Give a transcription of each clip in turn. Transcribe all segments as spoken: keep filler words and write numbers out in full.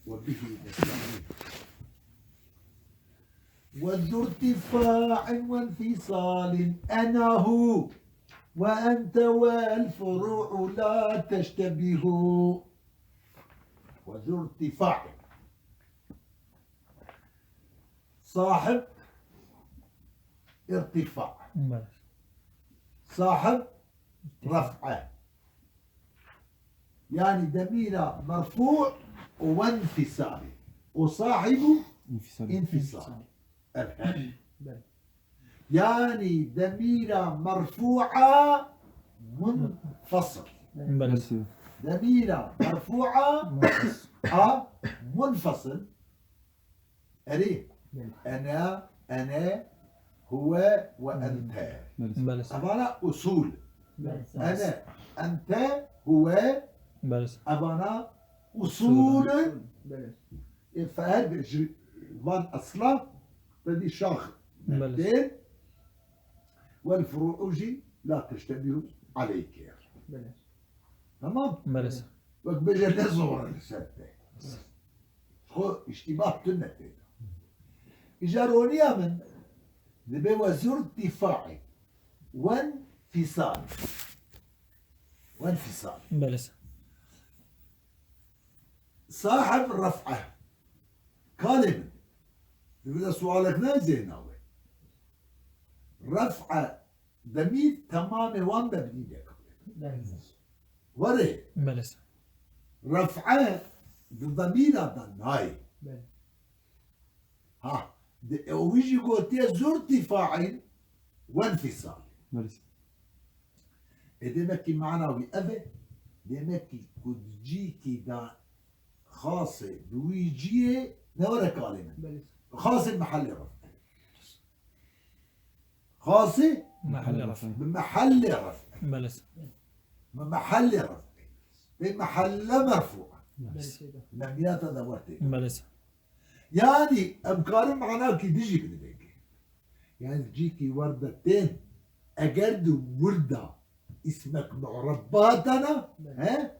وبه نستعين. وذو ارتفاع وانفصال أنا هو وأنت والفروع لا تشتبه. وذو ارتفاع، صاحب ارتفاع، بلى. صاحب رفعة، يعني ضمير مرفوع وانفصال، وصاحب انفصال. انفصال. أفهم. بلى. يعني ضمير مرفوعة منفصل. بلى. ضمير مرفوعة منفصل. آه، منفصل. أري. بلى. أنا، أنا، هو وأنت. بلى. أفانا أصول. بلى. أنا، أنت، هو. بلى. أفانا أصول. بلى. فهاد ج-، فان أصلا تدي شاخ. بلى. والفروع جي لا تشتبه عليك. بلى. تمام؟ بلى. وەک بێژە لە زۆرە لەسەر پێ. خۆ اشتباه تونە تێدا. ئیجا ڕۆنیە من دەبێ وە زۆر دیفاعی. وەن فیسال. وەن فیسال. بلى. صاحب رفعة. Kalê min. Dibide sualek ne zênawe. Ref'e demîr temamê wan mebnî de kabul. Bele. Were. Bele. Ref'e di demîra de nayê. Bele. Ha, di, e, wî jî gotiye zûr tîfaîl wenfîsal. Bele. E, demek ki mana wî ev e. Demek ki ku di cîkî de xasê, di wî ciyê ne were kalê min. Belê. Xasê mehellê ref. Xasê mehellê ref. Bi mehellê ref. Belê. Bi mehellê ref. Bi mehelle merfû. Belê. Lemiyata de werte. Belê. Yani, em karin manakî dijî bidibêke. Yani, cîkî werde tên, eger di wirda îsmek mu'reb batana, he?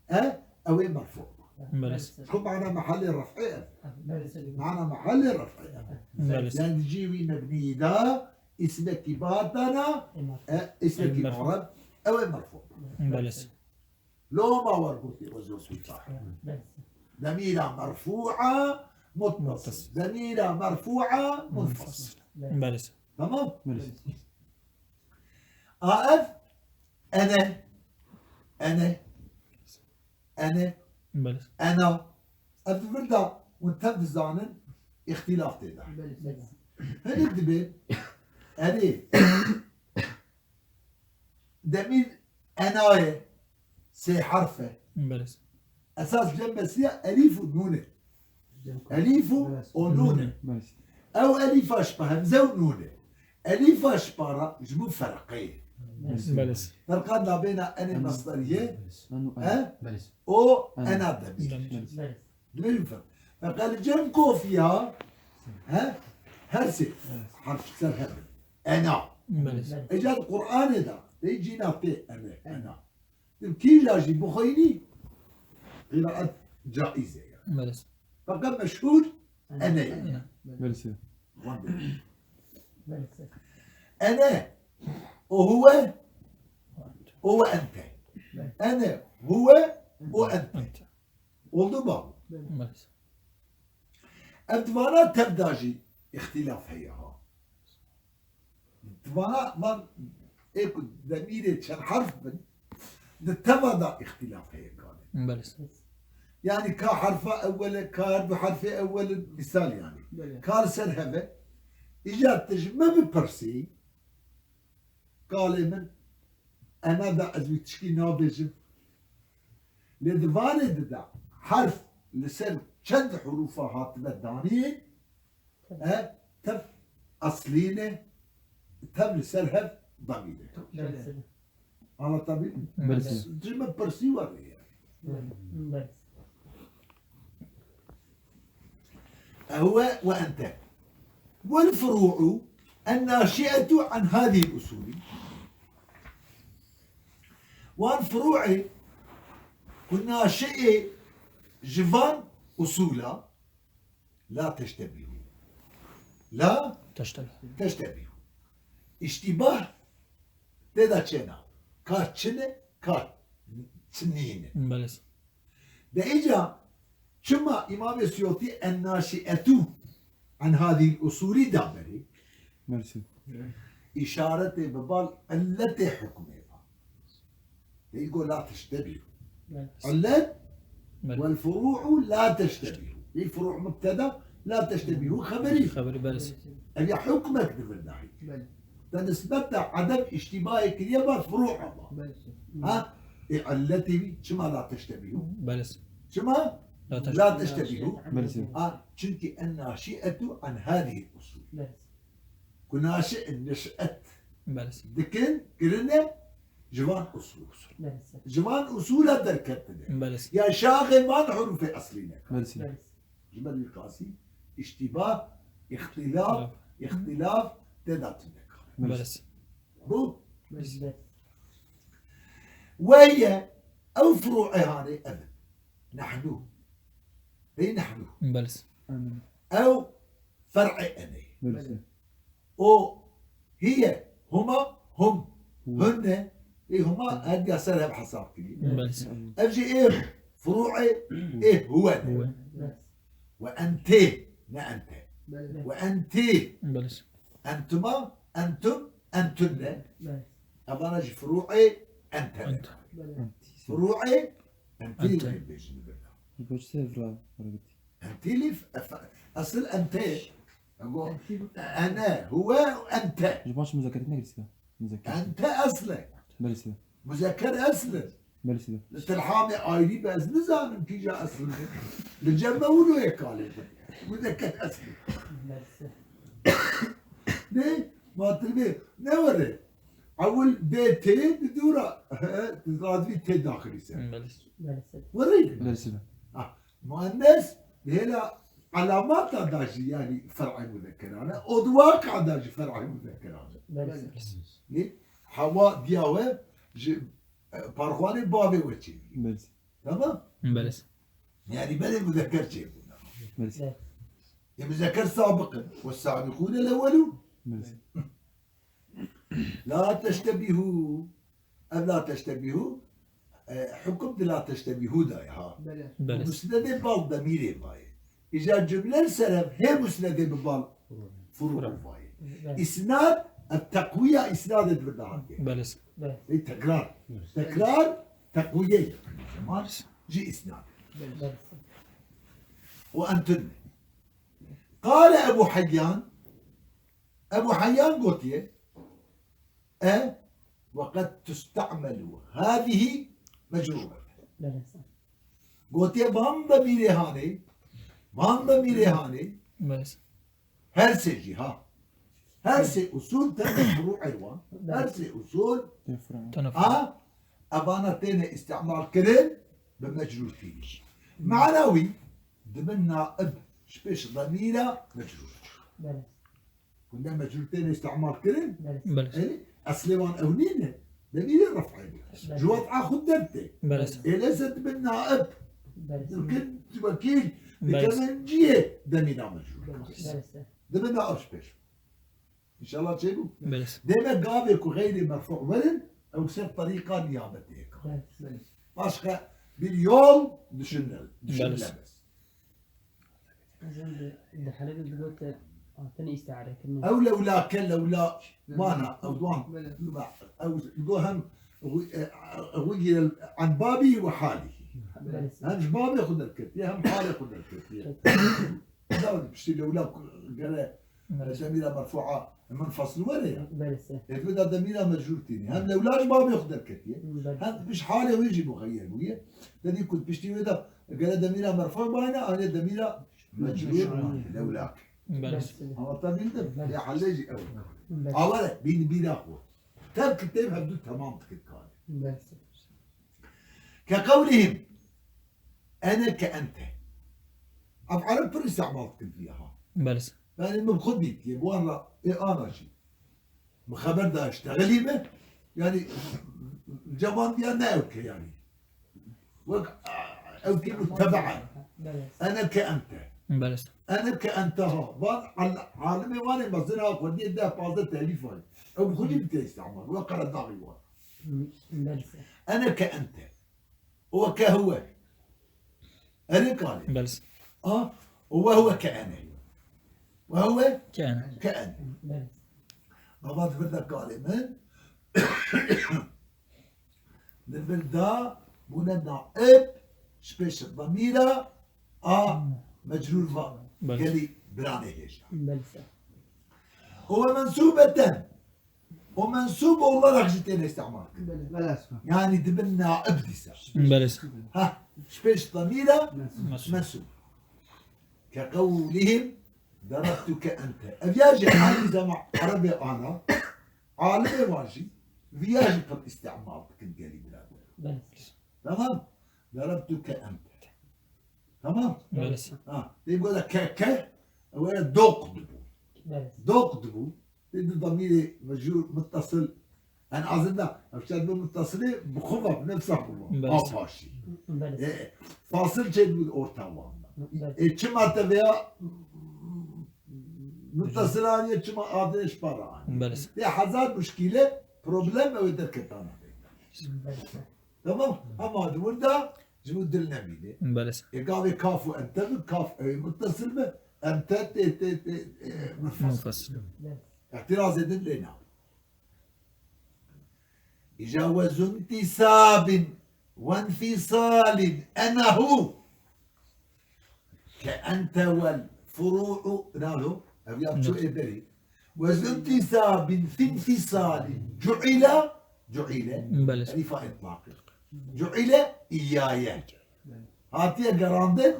He? Ew ê merfû. Belê. Ku mana mehellê ref'ê ev. Belê. Mana mehellê ref'ê ev. Belê. Yani, cî wî mebnî da, îsmekî batana, e, îsmekî mu'reb, ew ê merfû. Belê. Loma wer gotî, wezûr sîfa. Belê. Demîra merfû'a muttasil. Muttasil. Demîra merfû'a munfasil. Belê. Tamam? Belê. A ev, ene, ene, ene, Belê. Ena. Ev di vir de hûn tev dizanin, îxtîlaf tê de. Belê. Hinek dibê, erê, demîr enayê sê herf e. Belê. Esas cem besiya elîf û nûn e. Elîf û, û nûn e. Belê. Ew elîfa ji pa hemze û nûn e. Elîfa ji pa ra ji bo ferqeyê. Belê. Ferqa nabêna enê mesderiyê, e? Belê. O ena demîr. Belê. Dibêjin ferq. Ferqa li cem kofiya, he? Her sê harf ser hev in. Ena. Belê. Eca di Qur'anê de, tê cîna tê ene, ena. Di kîja jî bixwînî, qîraet caiz e yani. Belê. Feqet meşhûr ene ye. Ene. Belê. Wan de. Ene, o huwe, o ve ente. Ene, huwe, o ente. Ente. Oldu mu? Belê. Ev di vana tev da jî îxtîlaf heye ha. Di vana van ê ku demîrê çend herf bin, di teva da îxtîlaf heye kalê. Belê. Yani ka herfa ewwel e, ka her du herfê ewwel in, misal yani. Belê. Ka li ser hev e, îcar tu ji min bipirsî, kalê min, ena da ez wî tişkî nabêjim. Lê di vanê di de herf li ser çend hurûfa hatine danî, e, tev eslî ne, tev li ser hev damî ne. Belê. Anlatabildim? Belê. Ji min pirsî were yani. Belê. Ehuwe ve ente. Vel furu'u en naşi'etu an hadihi usuli. Wan furu'ê ku naşi'ê Ji van usûla la teştebîhû. La Teştebîh. Teştebîhû. Îştîbah tê de çêna. Ka çi ne, ka çi nîne. Belê. De îca çima Îmamê Suyutî en-nâşi'etû an hâzihil usûlî da berê? Mersi. Îşaretê bi bal illetê hukmê va. Dê go la teştebîhû. Belê. Illet Belê. Wel furû'u la teştebîhû. Vî furû mubteda, la teştebîhû xeberî. Xeberî, belê. Ev ya hukmek di vir dahî. Belê. Te nisbet de edem îştîbahê kiriye ba furû ama. Belê. Ha? Ê illetê wî çima la teştebîhû? Belê. Çima? La teştebîhû. La teştebîhû. Belê. Ha, çünkü en-nâşi'etû an hâzihil usûl. Belê. Ku naşi neş'et Belê. Dikin, kirine, ji van usûl. Belê. Ji van usûla derketine. Belê. Ya şaxê van hurufê eslî ne. Belê. Belê. Ji ber wî qasî, îştîbah, îxtîlaf, Îxtîlaf. îxtîlaf, tê de tune kare. Belê. Bu, Belê. Weye, ew furû'ê hanê ev in. Nehnu. Hey nehnu. Belê. Ew fer'ê enê. Belê. O, hiye, huma, hum. Hum. Hunne, ê huma her diya ser hev hesab kirî. Belê. Ev jî ê furû'ê, ê huwe ne. Huwe. Belê. Ve entê, ne ente. Belê. Ve entî. Belê. Entuma, entum, entunne. Belê. Evana jî furû'ê ente ne. Ente. Belê. Furû'ê entî Ente. Li bêjin li birda. Ji bo çi ser vira were gotî? Entî lîf, efe-, esil ente. Ego, ene, huwe, ente. Ji baş muzekerit negirî sida? Muzekerit. Ente esle. Belê sida. Muzeker esle. Belê sida. Li tilhamê ayrî be ez nizanim kîja esle be. Li cem me wilo ye kalê be. Muzeker esle. Belê sida. Ne? Matibê. Ne were? Ewil bê tê di dûra, he, radivî tê daxilî ser. Belê. Belê. Were? Belê sida. Ah, muennes, hêla elamata da jî, yani, fer'ê muzekerane. O di waka da jî fer'ê muzekerane. Belê. Ne? Hewa diya we ji, e, parxwanê bavê we çêbî. Belê. Tamam? Belê. Yani, belê muzeker çêbûne. Belê. Ê muzeker sabiq in. Ve sabiqûne lewelûn. Belê. La teştebîhû. Ev la teştebîhû, e, hukum di la teştebîhû de ye ha. Belê. Belê. Musnedê bal demîrê mayê. Îca cumle ser ev hê musnedê bi bal furû Furû. Mayê. Belê. Îsnad, ev teqwiya îsnadê di vir de hatiye. Belê. Belê. Ê tekrar. Belê. Tekrar, teqwiye ye. Tamam. Ji îsnad. Belê. O entun. Qale Ebu Heyyan, Ebu Heyyan gotiye, e, ve qed tusta'melu hâzihî mecrûre. Belê. Gotiye, van demîrê hanê, van demîrê hanê, Belê. Her sê jî ha. Her sê usul tene furû'ê wan. Her sê usul Tene furû. Ha, evana têne îstîmal kirin bi mecrûr tînin. Mana wî, dibin naib ji pêş demîra mecrûr. Belê. Hûn ne mecrûr têne îstîmal kirin? Belê. Belê. Ê, eslê wan ew nîne. Demîrê ref'ê bû. Belê. Ji wet'a xwe dertê. Belê. Ê leyse dibin naib. Belê. Dikin wekîl, Belê. Dikevin cihê demîra mecrûr. Belê. Dibin naib ji pêş. Înşallah çêbû. Belê. Dême gavê ku xeyrê merfû werin, ew ser terîqa niyabetê ye. Belê. Başka bir yol düşünme-, Belê. Düşünülemez. Ez em di, di helê de digote, hatine îstiare kirine. Ew lewlake, lewla mana, ew duan. Belê. Ew digo hem, e, e, gire an babî ve halî. Belê. Hem ji babê xwe derketiye, hem halê xwe derketiye. Dawî piştî lewla gere Belê. Demîra merfûa min fasl were ya. Belê. Ê, tu da demîra mecrûr tînî. Hem lewla ji babê xwe derketiye. Belê. Hem piş halê wê jî muxeyer bûye. Te dî ku piştî wê de gere demîra merfû bayne, ane demîra mecrûr Mecrûr. Lewlak. Belê. Ama te bildim. Belê. Ya halê jî ew. Belê. Awere, bîn bîra xwe. Terk tê hevdu tamam dikit kare. Belê. Ke qewlihim, ene ke ente. Ev ereb pir îstîmal dikin vî ha. Belê. Yani min xwe dîtiye, bi wan re ê ana jî. Min xeber da, iştexilî me, yani ceman diya ne ewke yani. Wek ewkî mutebaa. Ene ke ente. Belê. Ene ke ente ha. Van al-, alimê wan ê mezin ha xwediyê deh pazdeh telîf heye. Ew bi xwe jî dike îstemal. We qeredaxî wan. Belê. Ene ke ente. Û ke huwe. Erê kalê. Belê. A, û we huwe ke ene. We huwe Ke ene. Ke ene. Belê. Ava di vir de kalê min. Di vir de bûne naib ji pêş damîra a mecrûr va Belê. Gelî biranê hêja. Belê. Û we mensûbeten. Û mensûb olarak jî têne îstemal kirin. Belê. Belê. Yanî dibin naib dîsa. Belê. Ha, ji pêş damîra Mensûb. Mensûb. Ke qewlihim darabtuke ente. Ev ya jî eynî zema erebê ana, alimê wan jî, viya jî pir îstemal dikin gelî birader. Belê. Tamam? Darabtuke ente. Tamam? Belê. Ha, tê goda ke, ke, ew ya doq dibû. Belê. Doq dibû. Tê di damîrê mecrûr, muttasil. En azından, ev şer bi muttasilê bi xwe ve, bi nefsa xwe ve. Belê. A paşî. Belê. E, fasil çê dibû orta wan. Belê. E, çima te veya muttasil aniye, çima adê ji para aniye. Belê. Tê hezar muşkîle, problem ew ê derketana bê. Belê. Tamam? Ama di wir de ji bo dil nemîne. Belê. Ê gavê kaf û ente bi, kaf ew ê muttasil be, ente tê, tê, tê, e, munfasil. Munfasil. Îtirazê din lê nabe. Îja we zu intisabin we infîsalin enehu. Ke ente wel furû'u, nalo, ev ya çû ê berî. Ve zu intisabin fi infisalin. Cu'ile, cu'ile. Belê. Elîfa îtlaqî. Cu'ile iyyaye. Hatiye gerandin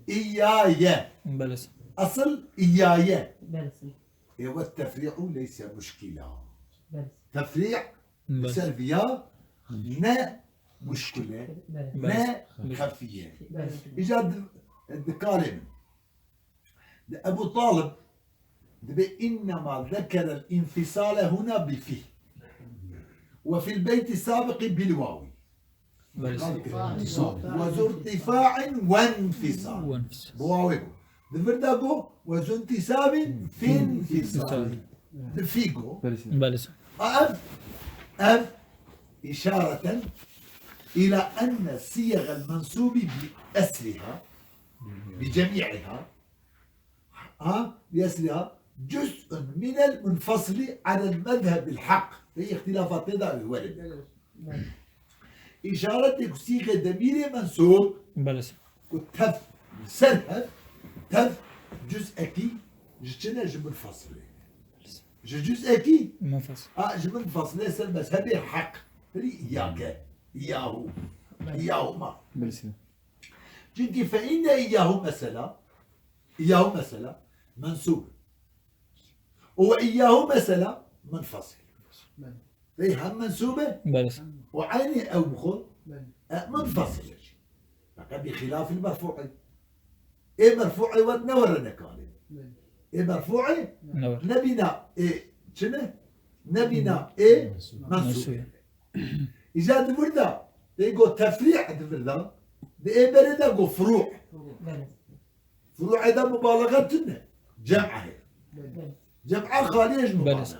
iyyaye. Belê. Asıl iyyaye. Belê. E ve tefri'u leyse muşkila. Belê. Tefri' Belê. Li ser viya ne muşkil e, Belê. Ne Belê. Xefî ye. Belê. Îca di, di kalê min. Di Ebu Talib dibê innema zekerel infisale huna bi fi. Ve fil beyti sabiqi bil wawi. Belê. Ve zu irtifa'in ve infisal. Ve infisal. Bi wawê bû. Di vir de got, ve zu intisabin fi infisal. Infisal. Di fî got. Belê. Belê. A ev, ev işareten ila enne siyegel mensubi bi esriha, bi cemi'iha, ha, bi esriha, cüz'un minel munfasili alel mezhebil hak. Ve ihtilafat pê de were. Belê. Îşaretê ku sîxê demîrê mensûb Belê. Ku tev ser hev, tev cüz'ekî ji çi ne, ji munfasilê. Ji cüz'ekî Munfasil. A, ji munfasilê ser mezhebê heq. Herî iyake, iyahu, iyahuma. Belê. Çünkü fe inne iyyahu mesela, iyyahu mesela mensûb. Û we iyyahu mesela munfasil. Belê. Vey hem mensûb e Belê. Û eynî ew bi xwe Belê. E, munfasil e jî. Feqet bi xilafil merfû'î. Ê merfû'ê we ne were nekalê. Belê. Ê merfû'ê Ne were. Nebîna ê çi ne? Nebîna ê mensûbê. Mensûbê. Îca di vir de, tê got tefrî di vir de, di ê berê de got furû'. Belê. Furu'ê de mubalaxe tune. Cem'a heye. Belê. Cem'a xalî ye ji Belê. Mubalaxe.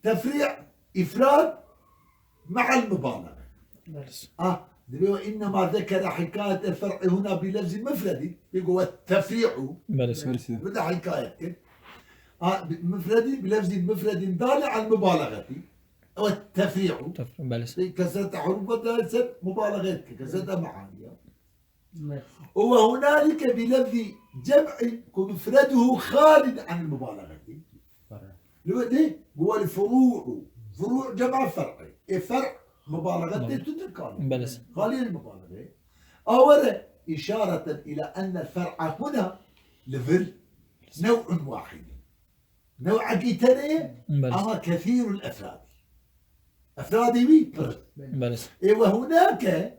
Tefri', ifrad, me'el mubalaxe. Belê. Ah, dibê ve innema zekere hikayete fer'i huna bi lefzî mufredî. Bê go ve tefri'u. Belê. Belê. Bi de hikayet kir. Ah, bi mufredî, bi lefzî mufredî dale al mubalaxetî. Ew tefri'u. Tefri', belê. Kesrete huruf ve dale ser mubalaxet kir. Kesrete me'aniya. Belê. Û ve hunalike bi lefzî cem'in ku mufreduhu xalin anil mubalaxetî. Li we dê, gu wel furu'u. Furu' cem'a fer'e. Ê fer' mubalaxet tê tu dikanî. Belê. Xaliyê mubalaxê. Awere işareten ila enne fer'a huna li vir nev'un wahid. New'ekî tenê ye, Belê. Ama kethîrul efradî. Efradê wî pir. Belê. Ê we hunake,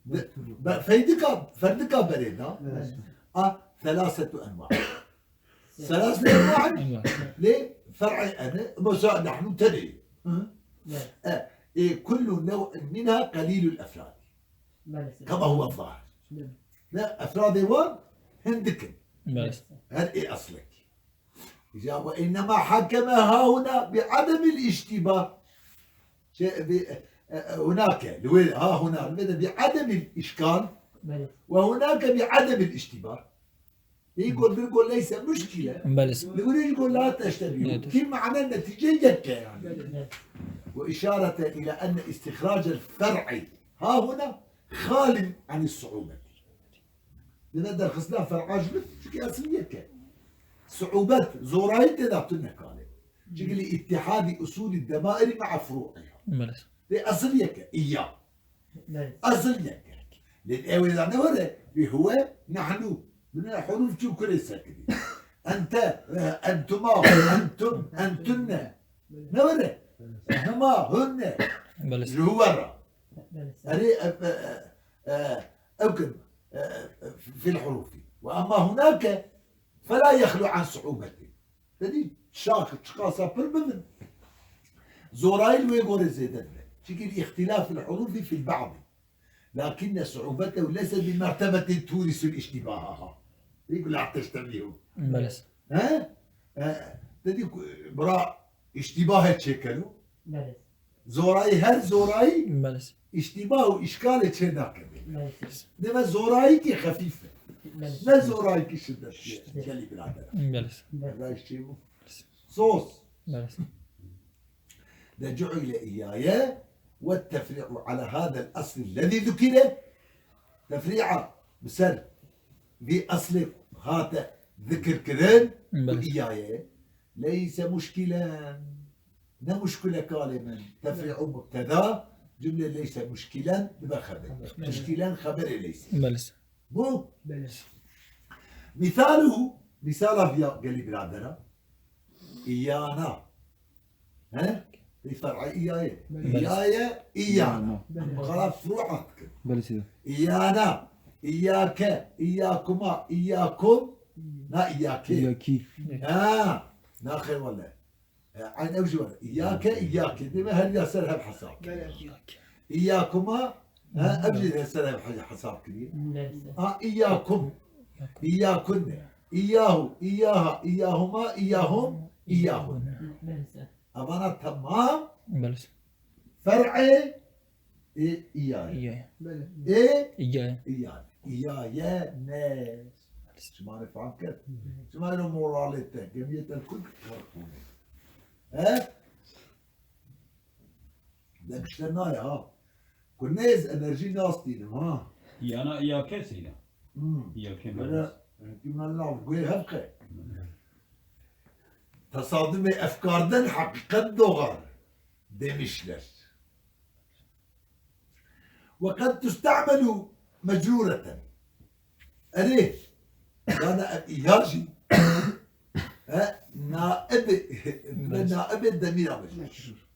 be-, be-, feydika, ferdika berê da. Belê. A, thelasetu enwa. Thelasetu enwa. Enwa. Lê fer'ê ene, mesela nehnu tenê. Hı? Belê. E, ê kullu nev'in minha qalîlul efradî. Belê. Kema huwa zahir. Belê. Ne, efradê wan hindik in. Belê. Her ê eslekî. Îca ve innema hakeme hahuna bi ademil îştîbah. Şey, bi, e, e, hunake, li wê, ha huna, li wê de bi ademil îşkal. Belê. Ve hunake bi ademil îştîbah. Yê got vir got leyse muşkile. Belê. Li wê jî got la teştebîhu. Evet. Kî mane netîce yek e yani. Belê. Ve işareten ila enne istixracel fer'i hahuna halin anis su'ubeti. Dine derxistina fer'a ji min, çunkî esil yek e. Su'ubet, zorayî tê de tune kalê. Çunkî li ittihadî usulî demairî ma'a furu'iha. Belê. Dê esil yek e, iyya. Belê. Esil yek e. Lê ew ê de ne were, bi huwe, nahnu. Bine huruf çû kurê sekirî. Ente, e, entuma, entum, entunne. Ne were? Hema, hunne. Belê. Ji huwe re. Belê. Erê, e, e, e, e, ew kin, e, e, fil hurufî. Ve amma hunake, fela yexlu an su'ubeti. Te dî şax çiqasa pir bibin, zorayî li wê gorê zêde dibe. Çikî îxtîlaf fil hurufî fil ba'dî. Lakinne su'ubetehu leyse bi mertebetin turisul îştîbaha. Yek la teştebîhu. Belê. He? E, te dî ku bira îştîbahê çêkeno. Belê. Zorayî, her zorayî Belê. Îştîbah û îşkalê çê nake. Belê. Deme zorayîkî xefîf e. Belê. Ne zorayîkî şiddetlî ye. Gelî birader. Belê. Rayş çê bû. Sos. Belê. De cu'ile iyyaye ve tefri'u ala hadel asli lezî zukire. Tefri'a bi ser vî eslê hate zikir kirin, Belê. Iyyaye. Leyse muşkilen. Ne muşkile kalê min. Tefri'u mubteda, cümle leyse muşkilen dibe xeber. Belê. Muşkilen xeberê leyse. Belê. Bu. Belê. Misaluhu, misala viya gelî biradera. İyana. He? Bi fer'a iyaye. Belê. İyaye, iyana. Belê. Xala furu'at kir. Belê seyda. İyana, iyake, iyakuma, iyakum, na iyake. İyaki. Ha, na xeyr wele. E, aynı ew jî wele. İyake, iyake. Deme her ya ser hev hesab. Belê. İyakuma, ha, ev jî ser hev he-, hesab kiriye. Belê. Ha, iyakum. İyakunne. İyahu, iyaha, iyahuma, iyahum, iyahun. Belê. Evana tamam Belê. Fer'ê ê iyaye. İyaye. Belê. Ê İyaye. iyaye. İyaye ne. Şima ne fam kir? Şima ne moralê te, gemiyê te kul qirqûnê. He? Demşte naye ha. Ku nêz enerjî nastînim ha. Yana iyake seyda. Hmm. Iyake Böyle, belê. Çünkü ben nav guê hevke. Tesadüme efkarden hakikat doğar demişler. Ve kad tusta'melu mecrureten. Erê, yani ev iyya jî, he, naib, Belê. naibê demîra mecrur.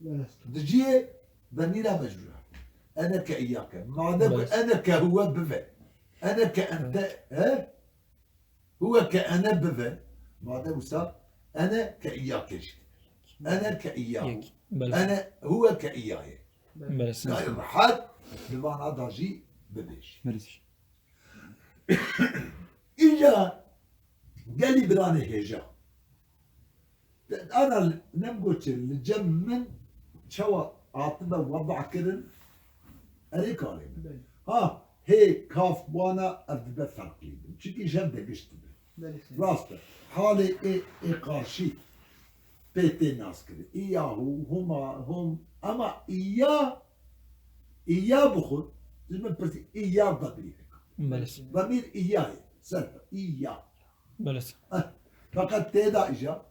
Belê. Dijiyê demîra mecrur. Ene ke iyyake. Madem ku Belê. ene ke huwe bive. Ene ke ente, he? Huwe ke ene bive, madem wisa, ene ke iyyake jî. Ene ke iyyahu. Yek. Belê. Ene huwe ke iyyaye. Belê. Gayr rehet, bi vana da jî bibêj. Belê. Îca gelî biranê hêja. Ana nem goçê li cem min çawa hatibe weda kirin, erê kalê min. Belê. Ha, hê kaf wana ev dibe ferqlî bin. Çikî jev de giş dibe. Belê. Rast e. Halê ê, ê qarşî pê tê nas kirin. Îyahu, huma, hum. Ama îya, îya bi xwe, ji min pirsî, îya demîr. Belê. Demîr îya ye. Serf e. Îya. Belê. Eh, feqet tê de îca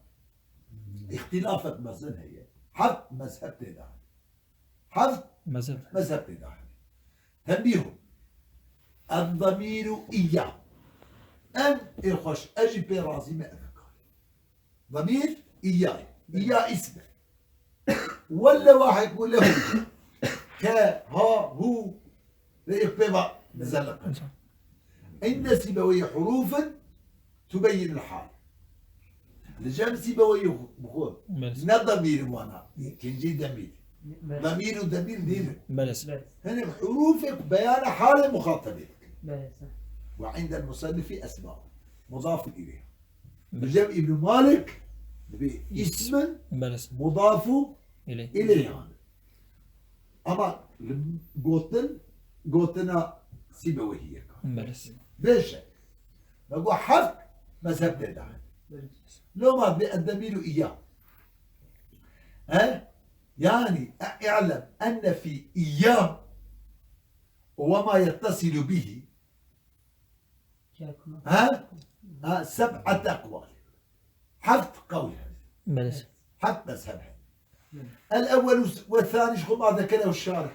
îxtîlafek mezin heye. Heft mezheb tê de hene. Heft Mezheb. mezheb tê de hene. Tenbîhun. Ezzemîru îyya. Em ê xweş, ez jî pê razî me, ev e kar. Demîr îyya ye. Îyya îsm e. Welle wahid bû lehu. Ke, ha, hu. Ve yek pê va mezeleqe. Inde Sîbeweyê hurufin tubeyyin el hal. Li cem Sîbeweyê bi xwe. Belê. Ne demîr wana. Kincî demîr. Belê. Demîr û demîr nînin. Belê. Hinek hurufek beyana halê muxatabê dikin. Belê, seh. وعند المصنف أسماء مضاف إليها. Li cem Îbn Malik dibê ismin Belê, seh. mudafu Îleyh. îleyh yani. Ama li gotin, gotina Sîbewehiyê ka. Belê, seh. Beş e. Ve got heft mezheb tê de hene. Loma bi eddemiru iyya. He? Yani اعلم أن في إياه وما يتصل به. Ha? Ha, seb'et ekval. Heft qewl hene. Belê, seh. Heft mezheb hene. El-ewwel ve thani ji xwe ma zekere şarih.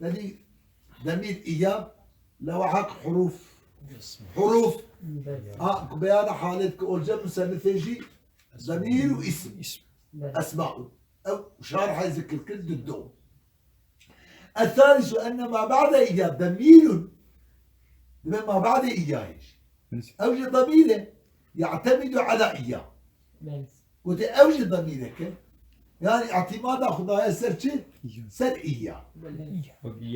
Yanî demîr iyya lewahak huruf. Huruf. Ha, ku beyana halê dike ol cem musennifê jî demîr û îsim. Esma. Ew şarihê zikir kir di do. الثالث أن ما بعد إيا ضمير. Dibe ma بعد إيا hêj. Ew jî ضمير e. يعتمد على إيا. Gotê ew jî ضميرek e. Yani îtîmada xwe daye ser çi? Ser إيا.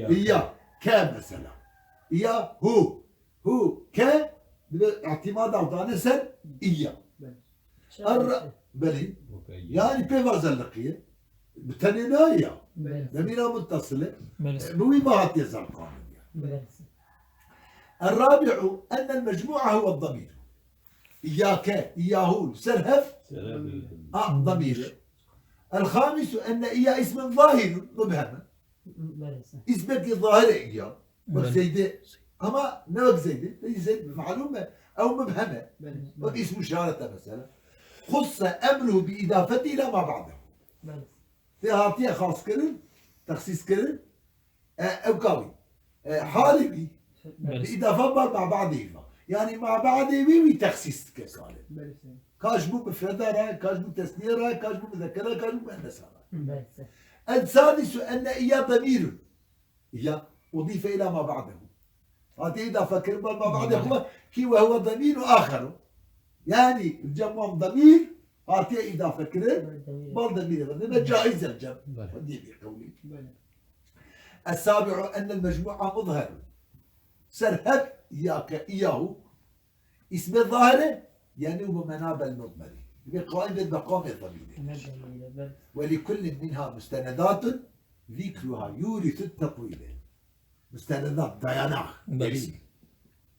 إيا. Ke mesela. إيا hu. Hu. Ke. Dibe îtîmada xwe dane ser إيا. Er, belê. Yani pê va zelliqiye. Bi tenê nayê ya. Demîra muttasile. Bi wî ma hatiye zelqandin ya. الرابع أن المجموع هو الضمير. إياك، إياه، li ser hev. A, demîr. الخامس أن إيا اسم ظاهر مبهم. Îsmekî zahir e ya. Wek Zeydê. Ama ne wek Zeydê. Peki Zeyd malum e. Ew mubhem e. Wek îsm işaret e mesela. خص أمره بإضافته إلى ما بعده. Tê hatiye xaskirin, texsîskirin, e, ew kawî. E, halî wî. Bi îdafa bar ma ba'dê wî. Yani ma ba'dê wî wî texsîs dike kalê. Ka ji bo mufreda re, ka ji bo tesniye re, ka ji bo muzekera, ka ji bo muennesa re. السادس أن إيا ضمير. إيا أضيف إلى ما بعده. Hatiye îdafe kirin bal ma ba'dê xwe ki وهو ضمير آخر. Yani cem wan demîr hatiye îdafe kirin bal demîrê ve. Deme caiz e cem. Dî bir qewlî. السابع أن المجموع مظهر. Ser hev ya ke iyahu. Îsmê zahir e, yani û bi menabel mudmerî. Dibe qaîm be meqamê zemînê. ولكل منها مستندات ذكرها يورث التطويل. Mustenedat, dayanak, delîl.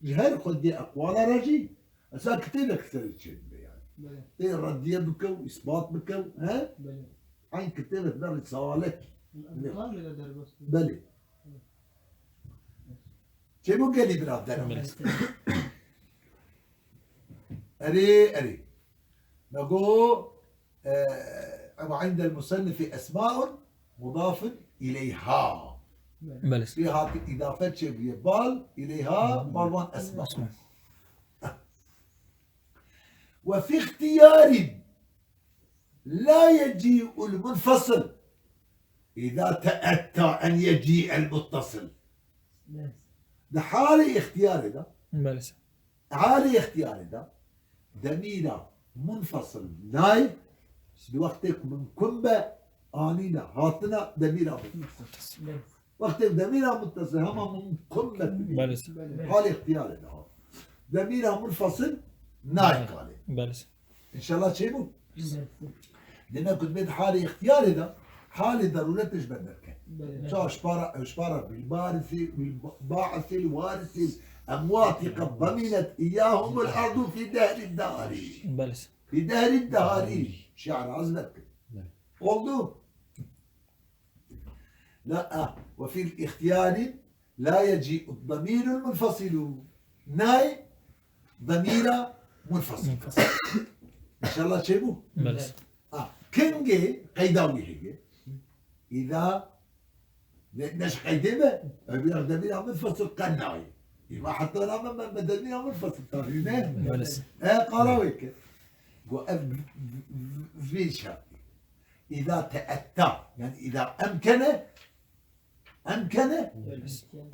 Ji her xwendê eqwala re jî, esa kitêbek ser çê dibe yani. Tê reddiye bike û îsbat bike û, he? Eyn kitêbek ne risalek. Belê. Çêbû gelî bira dera. Erê, erê. Me got, e, ew عند المصنف أسماء مضاف إليها. Belê. Pê hati îdafe çêbûye bal, إليها, bal wan esma. وفي اختيار لا يجيء المنفصل إذا تأتى أن يجيء المتصل. Di halê îxtiyarê de, halê îxtiyarê de demîra munfasil nayê, di wextê ku mumkun be anîna hatina demîra munfasil. Wextê demîra muttasil hema mumkun be. Belê. Halê îxtiyarê de ha. Demîra munfasil nayê kalê. Belê. İnşallah çêbû. Demek ku dibê di halê îxtiyarê de, halê derûretê ji ber derket. Belê. Ça ji para, ji para bil ba'si, bil ba'si, bil warisi, emwati qed deminet iyyahumul ardu fi dehri dahari. Belê. Fi dehri dahari. Şiar az derket. Belê. Oldu. La, ah, ve fil ihtiyari la yeci'u damirul munfasilu. Nay, damira munfasil. İnşallah çêbû. Belê. Ah, kengê qeyda wî heye. İza, ne, ne ji qeydê be, ev ya damira munfasil qe nayê. Îma heta name me, me damira munfasil tarî ne? Belê. E, qala wê ke. Go ev v-, v-, v-, vê şertî. إذا تأتى، يعني إذا أمكن، أمكن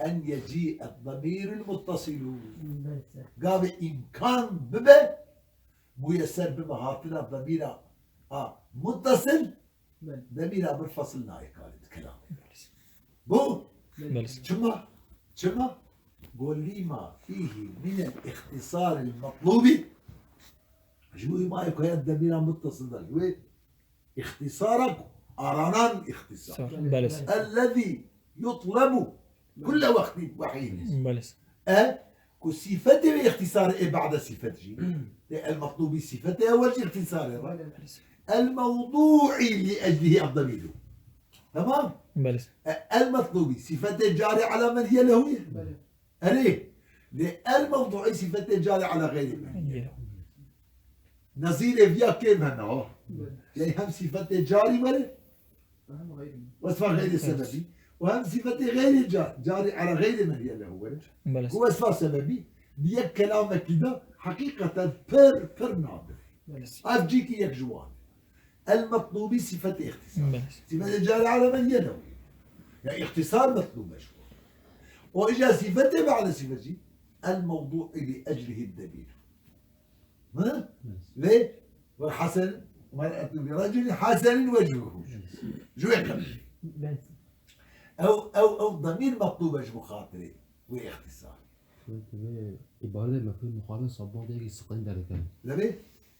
أن يجيء الضمير المتصل. Gavê îmkan bibe, muyeser bibe hatina demîra a muttasil, demîra munfasil nayê kalê di kelamê. Bu, çima, çima? Go lima fîhî minel îxtîsaril metlûbî. Ji bo îmayê ku heye demîra muttasil de. Wê îxtîsara ku aranan îxtîsar. Sor. Belê. Ellezî yutlebu kulle wextî wehî. Belê. E, ku sîfetê wê îxtîsarê ê ba'de sîfet jî. Lê el metlûbî sîfetê ewel jî îxtîsarê re. El mewdû'î li eclihî eddemîrû. Tamam? Belê. E, el metlûbî sîfetê carî ala men hiye lehu ye. Belê. Erê. Lê el mewdû'î sîfetê carî ala xeyrî men hiye. Belê. Nezîrê viya kêm hene ha. Belê. Yey hem sîfetê carî were, Hem xeyrî. Wesfa xeyrê sebebî. Û hem sîfetê xeyrê ca-, carî ala xeyrê men hiye lehu were. Belê. Ku wesfa sebebî, bi yek kelamekî de heqîqeten pir, pir nadir. Belê. Ev cîkî yek ji wan. El metlûbî sîfetê îxtîsar. Belê. Sîfetê carî ala men hiye lehu. Ya îxtîsar metlûb e ji wan. Û îca sîfetê ba'de sîfet jî, el mewdû'î li eclihî demîr. Ha? Belê. Lê Ve hasen, mer'etun bi raculi hasenun vechhuhu. Ji wê qebîlê. Ew, ew, ew demîr metlûb e ji bo xatirê wê îxtîsar. Divê îbarê de mefhûm muxalif sabban de yekî siqîn derdikevin. Divê?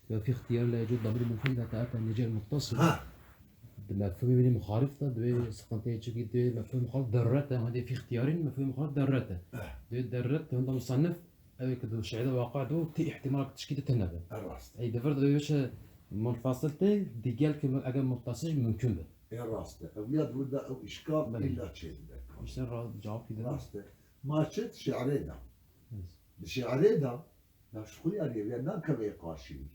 Ve fî îxtiyar la yecûz demîr munfasil îza te'eta necî muttasil. Ha. Di mefhûmê wî muxalif de divê siqinteyê çikî divê mefhûm muxalif deruret e, hema divê fî îxtiyarîn mefhûm muxalif deruret e. Eh. Divê deruret, hunda musannif Ew ê ku di şi'rê de waqe do, tê îhtîmal tişkî de tune be. E, rast. Ey, di vir de wê munfasil tê, digel ku eger muttasil jî mumkun be. E, rast e. Ew ya di vir de ew îşkal Belê. Îlla çêdibe. Îşte ra-, cevap gidin. Rast e. Ma çi di şi'rê de? Yes. Di şi'rê de, ya ji xwe yarî, ya nakeve qarşî wî.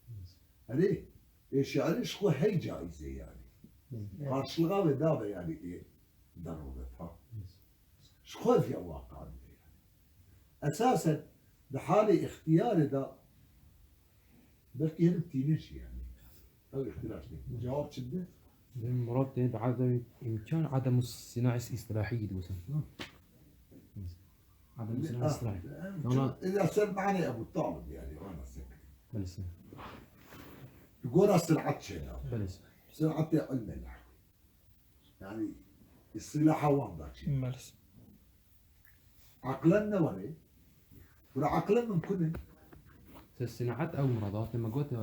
Yes. Erê, ê şi'rê ji xwe hey caiz e yani. Yes. Karşılığa ve dabe yani, e, deruret ha. Yes. Ji xwe viya waqe dibe yani. Esasen di halê îxtiyarê de belkî hinek tînin jî yani. Ew îxtiraş tê. Cewab çi dide? Lê murad tê bi adem îmkan, adem sîna'î îstilahî digotin. Hı. Adem sîna'î îstilahî. Ana ser manê Ebu Talib yani, ana ser. Belê. Di gora sir'at çêna. Belê. Sir'atê ilmê nehwî. Yani, îstilaha wan da çi? Belê. Aqlen ne were? Bira aqlen mumkun e. Te sinaat ew murad, te me got, e,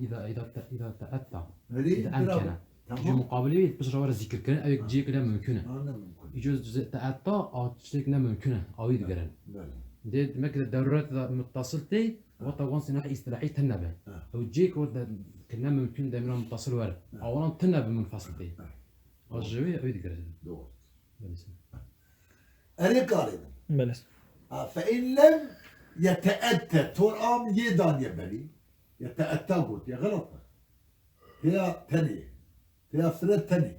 îza, îza te-, îza te'etta. Erê, îza bira, emkene. Tamam. Ji muqabilê wî piştre were zikir kirin, ew yek Ha. cihek ne mumkun e. Ha, ne mumkun. Îco ze-, te'etta, a tiştek ne mumkun e, awî digirin. Belê. Dê, demek ki deruret da muttasil tê, Wata wan sînahî îstilahî tune be. Ha. Ew cihê ku de, ki ne mumkun demîra muttasil were. Ha. Awalan tune be munfasil tê. Ha. A ji wê ew digire. Doğru. Belê. Erê karê min. Belê. Ha, fe in lem yeteette, tor am yê daniye berî. Yeteetta got, ya xelat e. Têya tenê. Têya fire tenê.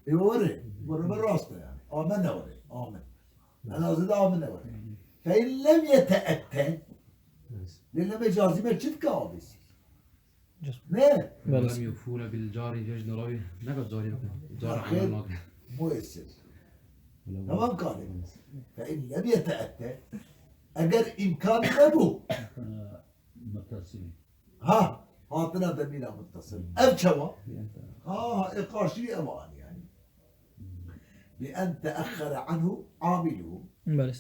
Ê were. Were me rast e yani. Ame ne were. Amin. En azından amin ne were. Fe in lem yeteette. Lê lem e cazime çi dike abisi? Ne? Belê. Lem yufûne bil cari cecn rawi. Ne kadar cari bakın. Cari Bakın. Anlamak. Muesir. Tamam kardeşim. Fe in lem yeteette. Eger imkan nebû. Muttasil. Ha, hatina demîra muttasil. Ev çawa? Ha, e qarşî ev an yani. Bi en teaxxere anhu amiluhu. Belê.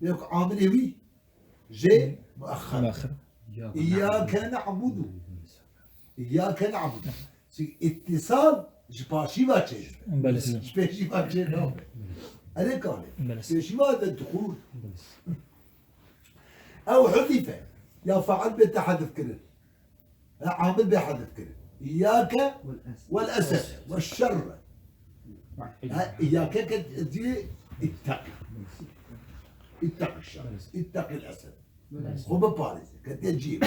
Yok amilê wî jê muaxxer. Muaxxer. İyyâke na'budu. İyyâke na'budu. Çünkü ittisal ji paşî ve çê. Belê. Ji pêşî ve çê nabe. Erê karê. Belê. Pêşî ve de duxul. Belê. Ew hudife. Ya fail bê te hedif kirin. E, amil bê hedif kirin. İyyâke vel esed ve şerre. Ha, iyyâke ke cihê ittaqi. İttaqi şer. İttaqi el esed. Xwe biparêze. Ketiye cihê.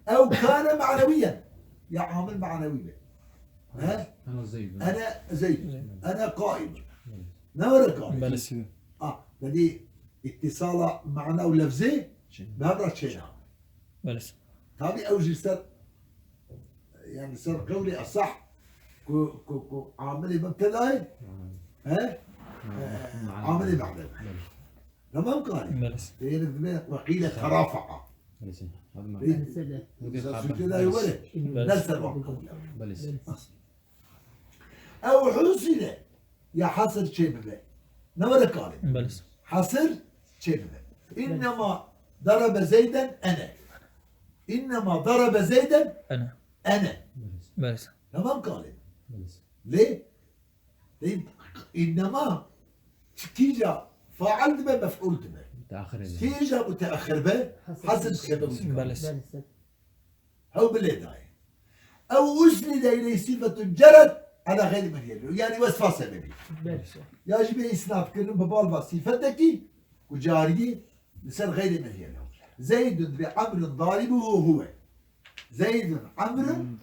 Ew kane manewiyen. Ya amil manewi be. He? Ana Zeyd. Ana Zeyd. Ana qaim. Ne were qaim? Belê. Ah, dedi ittisala mana û lefzê Çin. Bi hev re çêna. Belê. Tabi ew jî ser, yani ser qewlê esah ku, ku, ku amilê mubtedayê, he? Hı. Ee, Mana. Amilê ma'newi. Belê. Tamam karî. Belê. Tê yek dibê ve qîle terafa'a. Belê. Hadi ma. Belê. Mesela Belê. Sülcüde were. Belê. Derse bak. Belê. Ew husile ya hasıl çê bibe. Ne were kalê. Belê. Hasir çêdibe. Belê. İnnema darabe Zeyden ene. İnnema darabe Zeyden Ene. ene. Belê. Tamam kalê. Belê. Lê, lê innema kîja fail dibe, mef'ul dibe. Müteahhir ebe. Kîja müteahhir be, hasir dikeve. Belê. Hew bilê dayê. Ew usnide ileyh sifetun ceret ala gayri men hiye. Yani wesfa sebebî. Belê. Ya jî bê îsnad kirin bi bal va sifetekî ku cariyê li ser gayri men hiye. Zeydun ve Amrun daribuhu huwe. Zeydun Amrun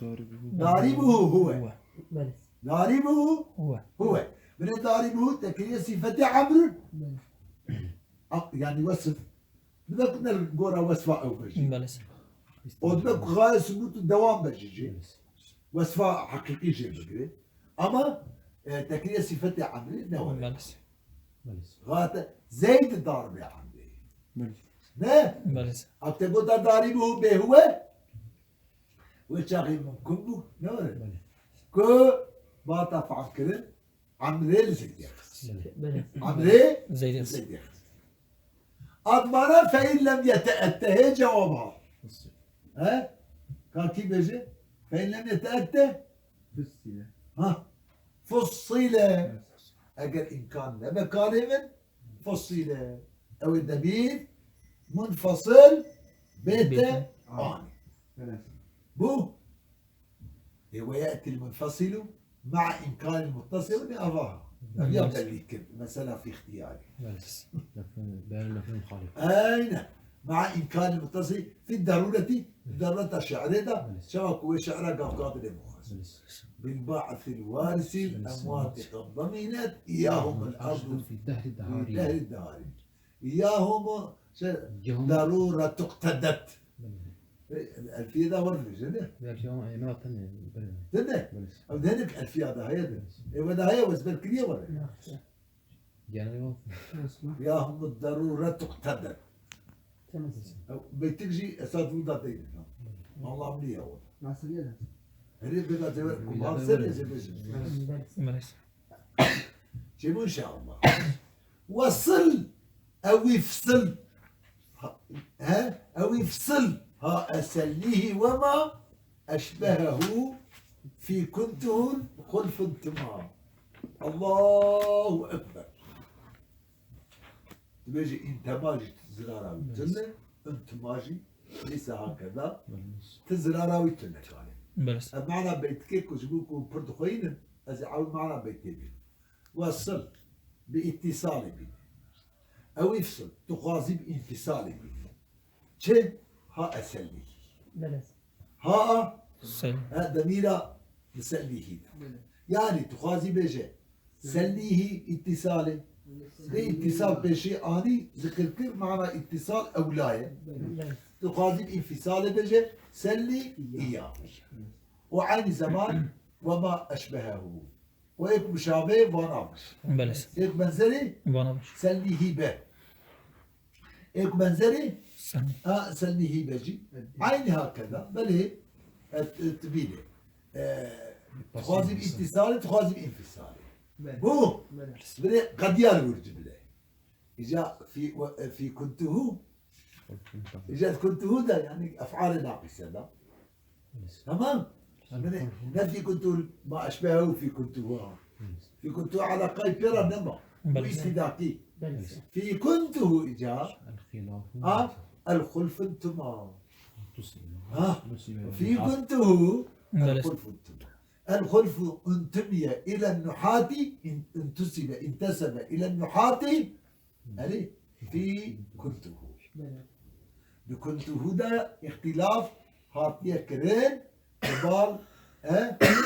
daribuhu huwe. Belê. Daribuhu Huwe. huwe. Bine daribuhu tekiriye sifeti Amrun. Belê. A-, yani wesf. Dibe ku ne li gora wesfa ew be jî. Belê. O dibe ku xaye subût û dewam be jî jê. Belê. Wesfa heqîqî jê bigire. Ama, e, tekiriye sifetê Emrê ne were. Belê. Belê. Xate Zeyd darbê Emrê. Belê. Ne? Belê. Ak te gota darî bû bê huwe. Wê çaxê mumkin bû. Ne were? Belê. Ku bata fam kirin. Emrê li Zeydê xist. Belê. Emrê Zeydê li xist. Zeydê xist. Admana fe in lem yeteette hê cewab ha. He? Ka kî bêje? Fe in lem yeteette? Fussile. Ha. Fussile. Evet. Eger imkan nebe kalê min, fussile. Ew ê demîr munfasil bête Bête. anî. Evet. Bu Ê we ye'til munfasilu ma'a imkanil muttasil bi avaha. Ev ya Evet. bellî kir. Mesela fi ihtiyari. Evet. Lafın, beyan lafın muhalif. Aynen. Ma'a imkanil muttasil fi darureti, darureta şi'rê de, Evet. çawa ku wê şi'ra gavgavdilê muxas. Evet. Bil ba'sil warisil Evet. emwati qad daminet iyahumul ardu Fi dehri fi dahari. dehri dahari. Yahumu, şey, Yahumu. Darura tuqtedet. Belê. E, Elfiye de var bir şey, ne? Belki ama, e, ne vatan, e, belê. Değil mi? Belê. Ama dedik Elfiye de heye de. E, ve de heye, ve ezber kiriye var. Genel yok. Yahumu darura tuqtedet. Tamam. E, beytik jî esas bu da değil. Allah'ım niye o? Nasıl yere? Her bir de zever, Belê. kumar ser ya zever. Belê. Çemun inşallah. Wesil, ew î fisil. Ha, he? Ew î fisil. Ha esellîhî we ma eşbehehu fî kuntuhul xulfun tima. Allahu Ekber. Dibêje întema jî zirara wî tune, întema jî lîsa hakeda ti zirara wî tune kalê. Belê. Ev mana beytikê ku ji bo ku pir dixweyînin, ez ê ew mana beytê bînim. Wesil, bi îtîsalê bî. Ew îfsil, tu xwazî bi înfîsalê bî. Çi? Ha esellî. Belê. Ha, Sel. ha demîra bi sellîhî de. Belê. Yani tu xwazî bêje, Hı. sellîhî îtîsalê. Belê. Bi îtîsal pêşî anî zikir kir, mana îtîsal ewla ye. Belê. Tu xwazî bi înfîsalê bêje, sellî Îya. îya. Hı. Û eynî zeman, we ma eşbehehu. Û êk muşabehê vana bir. Belê. Êk benzerî Vana bir. Sellîhî be. Êk benzerî Sen. ha, sellîhî be jî. Eynî hakeda. Belê, e, t-, tibîne. E, Pasîf Dixwazî bi insan. îtîsalê, dixwazî bi înfîsalê. Belê. Bu, Belê. Birê qediya li wir ci bile. Îca fî, we, e, fî kuntuhu, Îca kuntuhu da, yani ef'alê naqîse da. Tamam? Yani ne fî kuntuhu ma eşbehehu fî kuntuhu ha. Fî kuntuhu alaqayî pê re nema. Bu Belê. îstîdakî. Belê. Fî kuntuhu îca. Ha, el xulfun tuma. Ha, fî kuntuhu el xulfun tuma. El xulfu untumiye ile nuhati, in-, untusibe, intesebe ile nuhati. Erê, fî kuntuhu. Belê. Bi kuntuhu de îxtîlaf hatiye kirin, bi bal, e,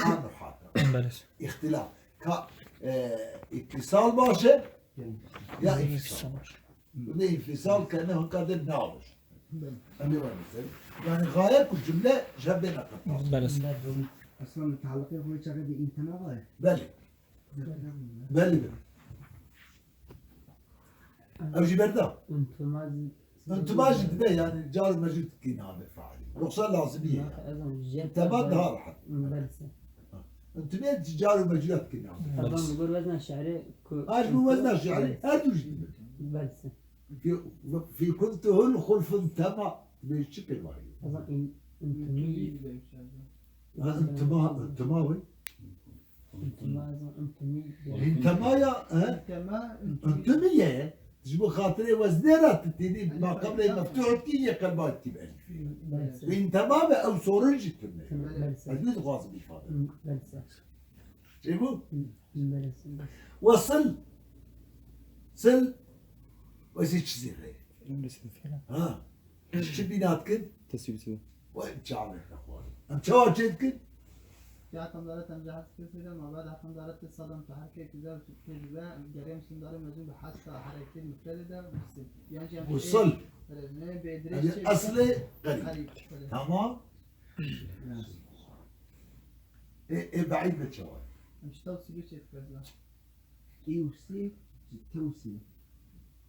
a nuhata. Belê. Îxtîlaf. Ka, e, îtîsal baş e, ya înfîsal. Belê. Bi înfîsal ke ne hukadê nabiş. Belê. Em ê werin ser. Yani gaye ku cümle ji hev bêne qetas. Belê. Eslan mutaliqê xwe çaxê bi întema var. Belê. Belê, belê. Ew jî berda. Întema jî. Întema jî dibe, yani car mecûd kî navê failî. Ruxsa lazimî ye. Întema daha rahat. Belê. Ha. Entumî carû mecûra dikin ya. Taban, bi gor wezna şi'rê ku Her ji bo wezna şi'rê, her du jî dikin. Belê. Fî, fî kuntuhul xulfun tema. Dibê çi pê vayî? Taban, in-, entumî. Ha, intima, intima wê. Intima, ez intumî. Intima ya, he? Intima, intumî. Entumî ye. Ji bo xatirê weznê re tu tênî Elif maqamê elif. Meftuh dikî yê qelba dikî bi elifê. Belê. Wê intima be ew sorin jî tune. Belê. Ez ne dixwazim îfade. Belê. Çêbû? Belê. Wesil. Sil. Wesî çi zî re? Belê. Ha. Çi bîna dikin? Teswîr dikin. Wê çavê xwe xwarin. Em çawa çê dikin? Ya tam daret em jî hes kir sêde, ma bad haftam daret ti sadam tu her kek güzel tu tecrübe, gerem sindarê mezun bi hasta hareket müfrede de, yani, yani, Usul. Belê, ne, be, Yani direkt şey, eslê qerîb. Qerîb, belê. Tamam. Ê, ê beîd be çawa? Em ji tewsîlê çê dikir. Êwsîl, ji tewsîl.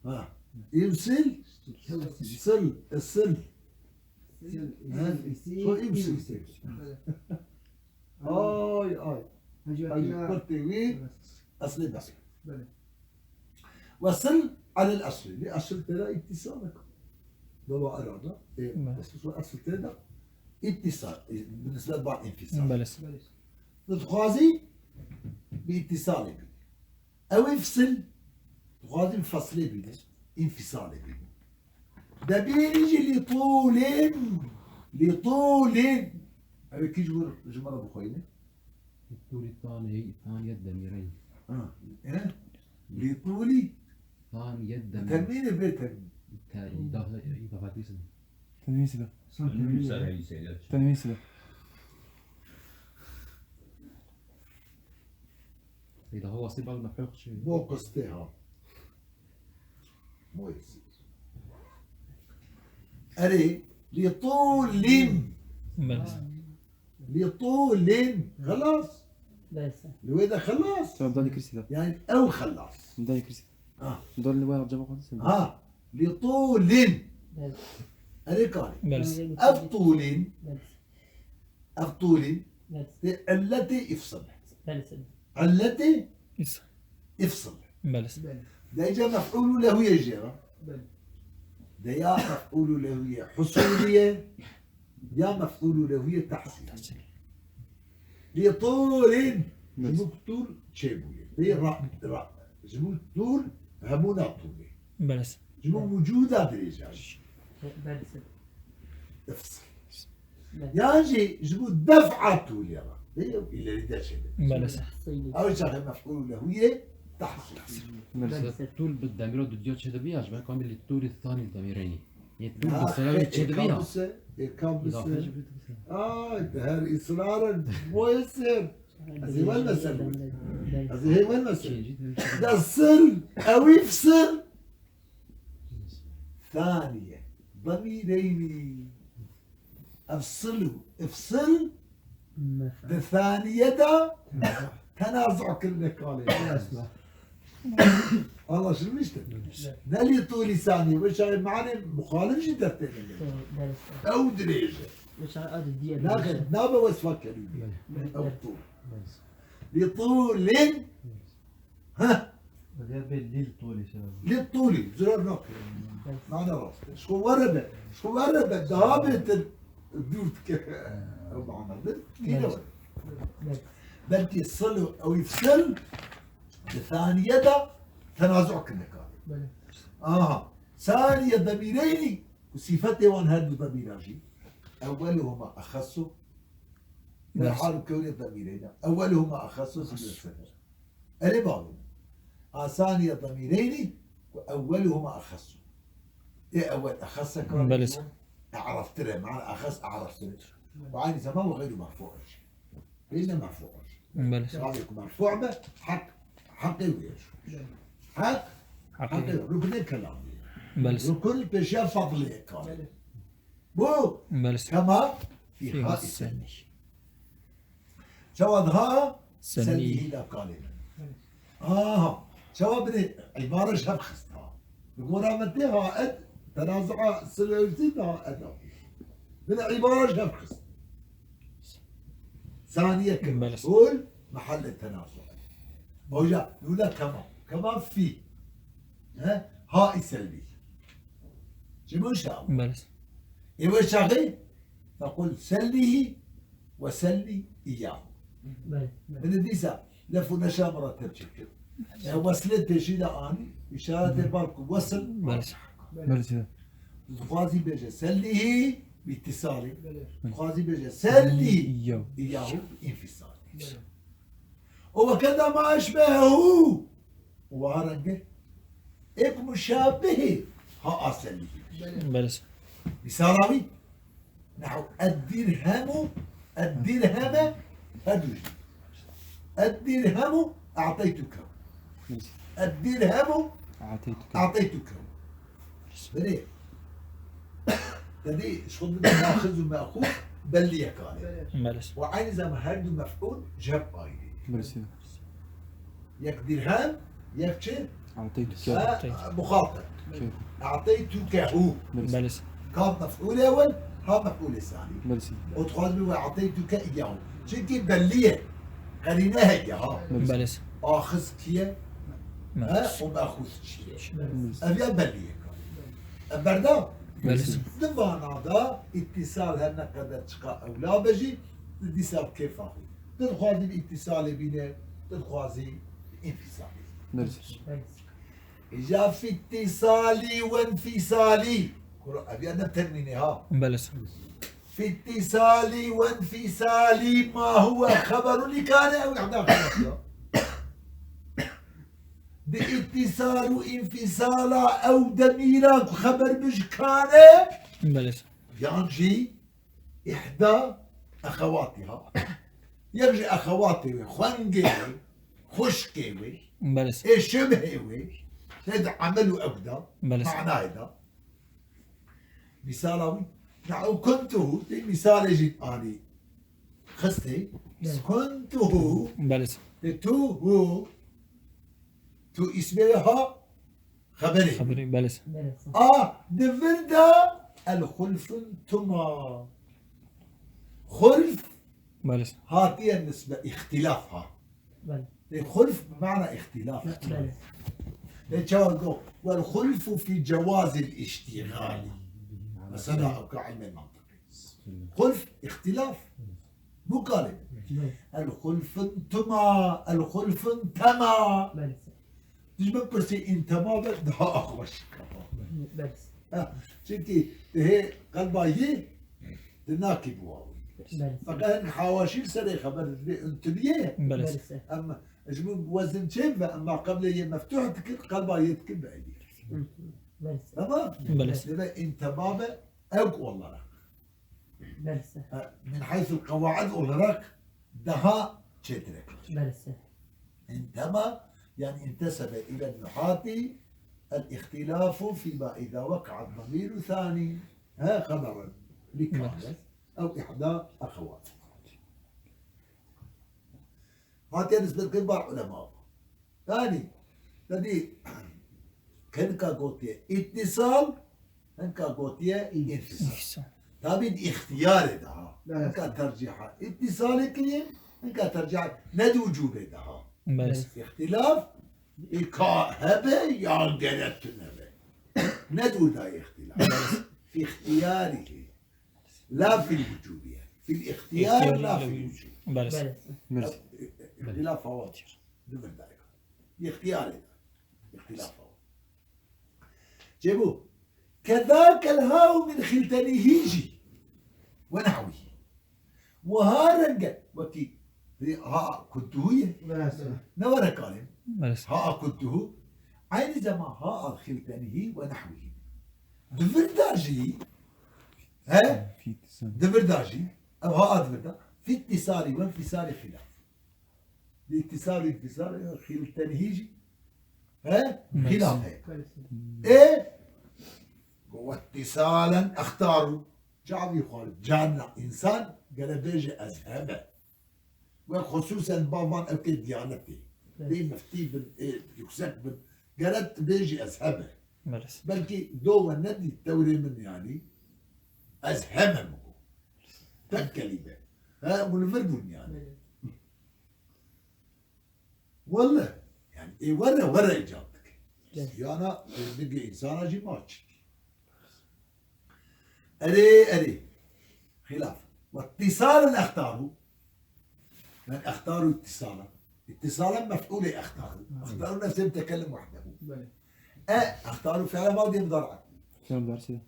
Ha. Êwsîl, ji tewsîl. Sil, e, sil. Sil, Ha? êwsîl, Xwe êwsîl. êwsîl. Belê. Ay, ay. Hacı Ay, Bekir'e- kurtê wî, Evet. Eslê beîd. Belê. Wesil alel eslê. Lê esil tê de îtîsal e. Baba arada. E, Belê. Esil, esil tê de îtîsal. E, bi nisbet ba înfîsal. Belê. Belê. Tu dixwazî bi îtîsalê bî. Ew ê fisil, dixwazî bi feslê bî. Înfîsalê bî. Debîrî jî lî tûlîn. Lî tûlîn. Ew ê kî ji wir, ji me re bixweyne? Li tûlî tanê, taniyet demîreyî. Ha, e? Lî tûlî. Taniyet demîreyî. Tenwînê bê tenwîn. Te-, îdafe-, îdafe dîsin. Tenwîn sibe. Sen tenwîn sibe. Tenwîn sibe. Îdafe wastî bal mef'ul çi? Bo qistê ha. Moyes. Erê, lî tûlîn. Belê. Lî tûlîn. Xelas. Belê. Li wê de xelas. Tamam, danî kirsî de. Yani ew xelas. Danî kirsî. Ha. Dor li wê cevap xwe Ha. Lî tûlîn. Belê. Erê karî. Belê. Ev tûlîn. Belê. Ev tûlîn. Belê. Tê illetê îfsil. Belê. Illetê Îs- îfsil. Belê. Belê. De îca mef'ûlû lehû ye jê re. Belê. De ya mef'ûlû lehû ye husûlî ye, ya mef'ûlû lehû ye tehsîlî. Lî tûlîn, ji bo ku tûl çêbûye. Lê ra, ra, ji bo tûl hebûna tûlê. Belê. Ji bo wucûda dirêja jî. Belê. Îfsil. Belê. Yan jî ji bo def'a tûlê re. Lê ew îlerî de çêdibê. Belê. Ew çaxê mef'ûl lehû yê tehsîl. Belê. Belê. Tûl bi demîra dudiya çêdibî ya, ji ber kamî lî tûlî thanî demîreynî. Yê tûl bi sebebê çêdibî ya. Ê kam bise, ê kam bise. Ay, her israra boyesir. Ez ê wel meser. Ez ê hê wel meser. Da sil, ew îfsil. Thaniye. Demîreynî. Efsilu. Îfsil. Di thaniye de tenazu kirine kalê. Anlaşılmıştır. Ne lî tûlî saniye. Ve şayê mane muhalif jî dertê ne. Ew dirêj e. Nabe wesfa kelîmê. Ew tûl. Lî tûlin. Ha. Diya bê lîl tolî şeref. Lîl tolî, zirar nake. Mane rast e. Ji xwe were be. Ji xwe were be. Daha bêtir dûr dike. Ew mane be. Kî ne were? Belkî sil û ew sil di thaniye de tenazu kirine kare. Belê. Aha. Saniye demîreynî ku sîfetê wan her du demîra jî. Ewweluhuma exessu. Belê. Hal û kewlê demîreyna. Ewweluhuma exessu. Erê bavê min. A saniye demîreynî ku ewweluhuma exessu. Ê ewwel exesse kar Belê. E'raftir e. Mane exes e'raftir e. Ve aynî zeman ve xeyru merfu' e. Bêjne merfu' e. Belê. Çavê ku merfu' be, heq, heqê wê ye. Heq, Heqê. Heqê, ruknê kelamê. Belê. Rukun pêşiya fadlê kar. Bu Belê. Kema fî Fî ha ha senî. Çawa diha Senî. Senî hîla kalê. Aha. Çawa binê îbare ji hev xist ha. Bi gora me tê ha et, tenazu'a silewzî ha et ha. Binê îbare ji hev xist. Saniye ke Belê. Mef'ul, Mehellê tenazu. Hoca, lûla kema. Kema fî. He? Ha î selbî. Çi bu şav? Belê. Ê we şaxê? Fequl sellihî ve selli îyyahu. Belê, belê. Hini dîsa lef û neşa murateb çêkir. E, weslê pêşî de anî, îşaretê Belê. Bar ku wesl. Belê. Belê. Dixwazî bêje sellihî bi îtîsalî. Belê. Dixwazî bêje sellî Îyyahu. Îyyahu bi înfîsalî. Belê. O wekeda ma eşbehehu. O wiha rengê. Êk muşabihê ha a sellihî. Belê. Belê. Mîsala wî. Nehu eddirhemu, eddirheme, her du jî. Eddirhemu, e'teytuke. Eddirhemu, E'teytuke. E'teytuke. Belê. Tedî şol bi meaxiz û meaxûz belliye kare. Belê. Ve aynı zaman her du mef'ul ji hev ayrı. Belê. Yek dirhem, yek çi? E'teytuke. Ha, muxateb. Ke. E'teytukehu. Belê. Belê. Kaf mef'ul ewel, ha mef'ul sani. Belê. O dixwaz bi ve e'teytuke iyyahu. Çünkü belliye. Qerîne heye ha. Belê. Belê. Axiz kiye? Belê. Ha? O meaxûz çiye? Belê. Ev ya belliye kare. Ev berda? Belê. Di vana da îtîsal her ne qeder çiqa ewla be jî, di dîsa kêfa xwe. Di dixwazî bi îtîsalê bîne, di dixwazî bi înfîsalê. Belê. Îja fîtîsalî wenfîsalî. Kuro, ev ya ne termînê ha. Belê. Fîtîsalî wenfîsalî ma huwe xeberun lî kane ew îhda xeber ya. Bi îtîsal û înfîsala ew demîra ku xeber bi ji kane. Belê. Yan jî îhda exewatî ha. Yek ji exewatê wê, xwengê wê, xwişkê wê, Belê. Ê şibhê wê, tê di emel û ew da, Belê. Manayê da. Mîsala wî, nehu kuntuhu, tê mîsalê jî anî xistê. Belê. Kuntuhu, Belê. Tê tu hu, tu îsmê wê ha, Xeberê. Xeberê, belê. A, di vir de el xulfun tuma. Xulf Belê. Hatiye nisbe îxtîlaf ha. Belê. E, xulf bi mana îxtîlaf. Belê. E, çawa go, wel xulfu fî cewazil îştîxalî. Mesela, ew ka ilmê mantiqî. Xulf, îxtîlaf. Bu kalê. Belê. El xulfun tuma, el xulfun tema. Belê. Tu ji min pirsî întema be daha xweş. Belê. Ha, çünkü tu hê qelba yê, tu nakî bi wawî. Belê. Feqet hin hawaşî li serê xeber dibê untiliye. Belê. Belê. Em ji min wezin çê be, em ma qeblê yê meftuh dikir, qelba yê dikir be elî. Belê. Tamam? Belê. Dibê întema be, ewk olarak. Belê. E, min heysul qewaid olarak daha çêtir e. Belê. Intema, yani intesebe ile nuhati el ihtilafu fîma îza weka'a damiru thani, he, xeberen li kane, ew ihda exewat. Hatiye nisbet kir bar ulema. Yani, tedî, hinka gotiye îttisal, hinka gotiye înfisal. Înfisal. Tabî di îxtiyarê de ha. Evet. Hinka tercîha îttisalê kiriye, hinka tercîha ne di wicûbê de ha. Belê. Îxtilaf, e, ka hebe ya gere tune be. Ne di wî de îxtilaf. Fî îxtiyarî. La fîl wicûbî ye. Fîl îxtiyar, la fîl wicûb. Belê. Belê. Îxtilaf hewa. Di vir de ye. Îxtiyarê de. Îxtilaf hewa. Çêbû. Kezakel ha'u min xiltenîhî jî. Ve nehwî. Wiha renge. Wekî ha kuntuhu ye. Belê. Ne were kalê. Belê. Ha kuntuhu. Aynı zaman ha xiltenîhî ve nehwî. Di vir de jî, he? Fî îtîsal. Di vir de jî, ev ha di vir de, fî îtîsalî we înfîsalî xîlaf. Di îtîsal û înfîsal, xîltenîhî jî, he? Belê. Xîlaf heye. Belê. Ê, we îtîsalen extaru. Çavî xwe, carna însan gere bêje ez hebe. Wek xusûsen bavan ewkê diyanetê. Evet. Bê miftî bin, ê yüksek bin. Gere tu bêjî ez hebe. Belê. Belkî do we nedî tewrê min yanî. Ez heme min got. Tek kelîme. He, hûn li vir bûn yanî. Evet. Welle, yani, ê were, were îcab dike. Yes. Yana, ê, bigê însana jî ma çi. Erê, erê. Xilaf. Ve ittisalen extaru. Yani extaru ittisalen. İttisalen mef'ulê extaru. Hı. Extaru nefsê mutekellim wahdehu. Belê. E, extaru fi'le madi mudara'at. Sen dersi.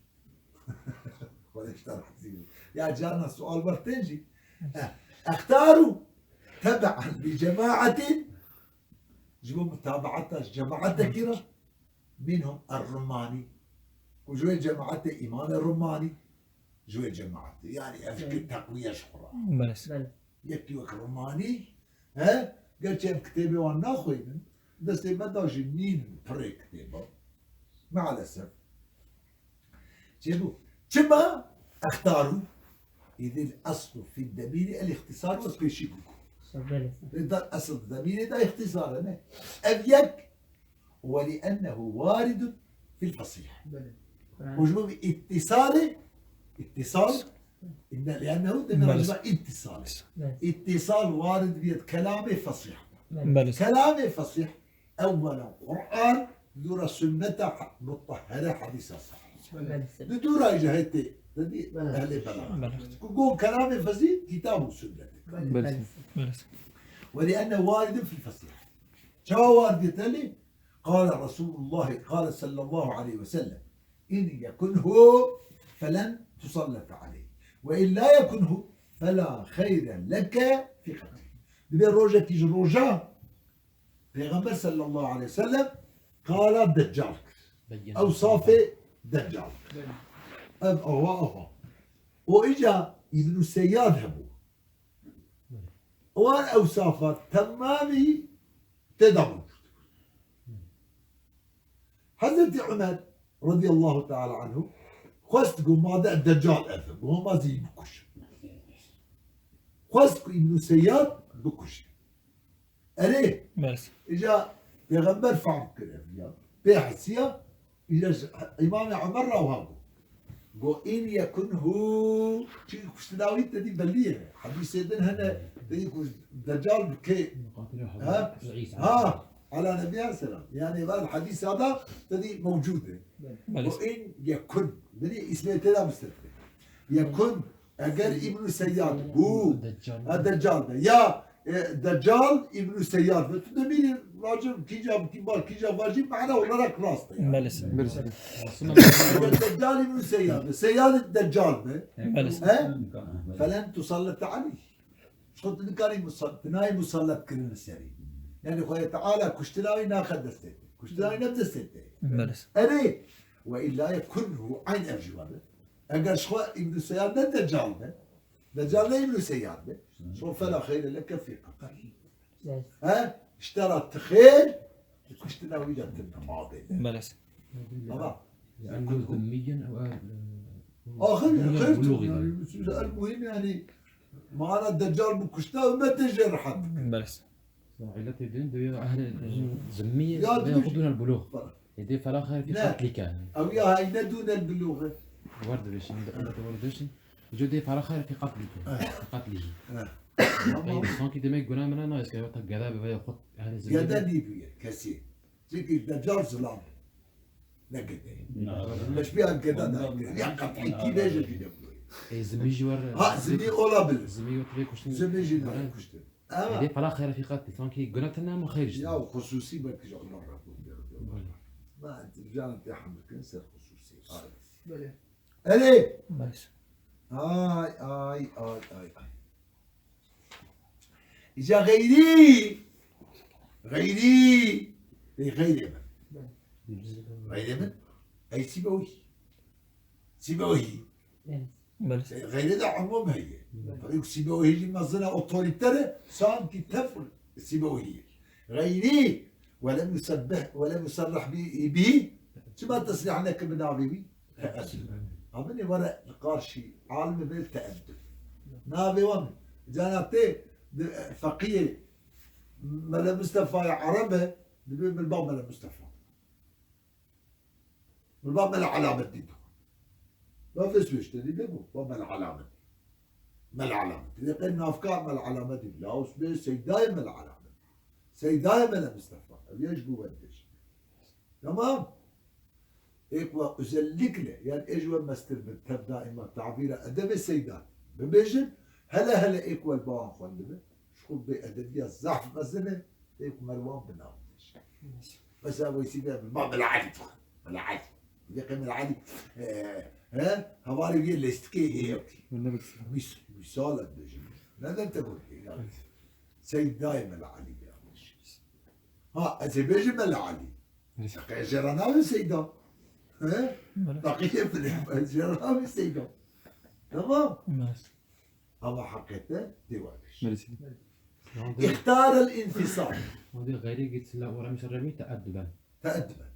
Wala işte razî. Ya carna sual ber tên jî. E, extaru tebe'an li cemaatin. Ji bo mutabaata cemaatekî re. Minhum er-Rumani. Ku ji wê cemaatê Îmamê Rumani. Ji wê cemaatê. Yani ev Evet. ki teqwiye ji xwe re. Belê. Belê. Yekî wek Rumani, he? Gerçi em kitêbê wan naxwînin. Destê me de jî nînin pirê kitêba. Maalesef. Çêbû. Çima extaru? Îdil eslu fî demîrî el îxtisar wek pêşî bû. Belê. Lê da esl demîrê de îxtisar e, ne? Ev yek ولأنه وارد في الفصيح. Belê. Û ji bo vî îtîsalê, îtîsal, inne liennehu demek Belê. Acaba îtîsal. Belê. Îtîsal warid biyet kelamê fesîh. Belê. Belê. Kelamê fesîh, ewwelen Qur'an, dûra sünneta ha-, mutahhere hadîsa sahih. Belê. Di dûra jî hetê, dedi, Belê. Ehlê belaxet. Belê. Ku go kelamê fesîh, kitab û sünnet. Belê. Belê. Belê. ولأنه وارد في الفصيح. Çawa war diyet Elî? Qale Resulullah, qale sallallahu aleyhi ve sellem, in yekunhu felen tusallet aleyh. Ve in la yekunhu fela xeyre leke fi qatli. Dibê rojekî ji rojan Pêxember sallallahu aleyhi ve sellem qala Deccal kir. Beyyene. Ewsafê Deccal. Ev ava ava. O îca Îbnû Seyyad hebû. Wan ewsafa temamî tê de mewcûd bû. Hezretî Umer radiyallahu teala anhu xwest ku made Deccal ev, ku hema zî bikujin. Xwest ku Îbnû Seyyad bikujin. Erê, Bes. Îca Pêxember fehm kir ev ya. Pê hesiya, Îca ji Îmamê Umer re wiha got. Got, "In yekunhu", çi kuştina wî te dî belî ye. Hedîsê din hene, te dî ku Deccal bi kê? Ha? Ha, ala nebiyya selam. Yani, van hedîsa da te dî mewcûd e. Bes. Got, "In yekun." Bini îsmê tê de bistetre. Yekun, eger Îbnû Seyyad bû, Deccal. Ha, Deccal be. Ya, e, Deccal Îbnû Seyyad be. Tu demîrî vacib, kîca, kî bar, kîca vacib, mana olarak rast e yani. Belê. Belê. Aslında Deccal Îbnû Seyyad be. Seyyad Deccal be. Belê. He? Felen tusallet aleyh. Xwe tu nikarî musa-, tu nayê musallat kirin li serî. Yani Xwedê Teala kuştina wî naxe destê te. Kuştina wî ne destê te. Belê. Erê, ve illa yekunhu, eyn ev jî were. Eger ji xwe Îbnû Seyyad ne Deccal be, Deccal ne Îbnû Seyyad be, so fela xeyre leke fî qatlihi. He? Ji te re ti xêr, kuştina wî de tu nemabe. Belê. Ama لأنه ذميا أو، آه، Axir, بلوغ، xêr بلوغ tut, yani. Yani, el muhim yani, mana Deccal bû kuşta, ümmet tê jê rehet. Belê. Îletê din de ya ehl zimmî Ya, veya dur. Xwe dûne bulûx. Ê dê fela xeyr fî Ne. Qetlîke. Ew ya hay ne dûne bulûxe. Wer dibêjin, de Evet. Wer dibêjin. Îco dê fela xeyr fî qetlîke. Evet. Qetlî. Evet. Ey, Tamam. Sankî demek guna min e, nayê ke ta geda be veya xwe ehl zimmî Geda be. Nîbûye, kesî. Çimkî Deccal zilam e. Ne gede ye. Na. Leşbiya geda da. Ya qet'î kî bêje jî ne bûye. Ê, zimî jî wer, Ha, zimî olabilir. Zimî wer vê kuştin. Zimî jî ne kuştin. Ama Ê, dê fela xeyr fî qetlî. Sankî guna tine ama xeyr işte. Ya xusûsî belkî ji Umar re bû. Belê. Ma can te hemil kin ser xusûsî. Belê. Erê! Belê. Ay, ay, ay, ay, ay. Îca xeyrî, xeyrî, ey xeyrê min. Xeyrê min, ey Sîbewî. Sîbewî. Belê. Ey xeyrê de umûm heye. Belê. Tabii ku Sîbewî jî mezin e, otorîter e, sankî tev Sîbewî ye. Xeyrî, we lem yusebbih, we lem yuserrih bi, bi, çima tesrîh neke bi navê wî? Teeddüb. Abinê were li qarşî alimê bê teeddüb. Navê wan. Cana tê di, feqiyê Mele Mustefayê Ereb e, dibê min ba Mele Mustefa. Min ba Mele Elametdîn. Navê swêşte dî bê bû, ba Mele Elametdîn. Mele Elametdîn. Dê qey navka Mele Elametdîn. Lawis bê seydayê Mele Elametdîn. Seydayê Mele Mistefa. Ev ya ji bo we dibêjim. Tamam. Ê ku we özellikle, yani ê ji we mestir bin, tev daima tabîra edebê Seyda bibêjin, hele hele ê ku we li ba wan xwendibe, ji xwe bê edebiya zehf mezin e, ê ku me li wan bi nav dibêje. Mesela Weysî bê, ma Mela Elî dixwe. Mela Elî. Vê qey Mela Elî, e, he? Hevalê wî yê lêstikê heye. Wî ne bikî. Wîs-, wîsal e dibêjin. Ne dem te got, yani. Seydayê Mela Elî ya. Ha, ez ê bêjim Mela Elî. Evet. Şaka jê re navê Seyda. He? Mela. Baqî yê filê, ez jê re navê Seyda. Tamam. Mela. Ama hakikaten devam et. Mela. İhtar el infisal. Hadi gayri git la uğramış Rabbi teadduben. Teadduben.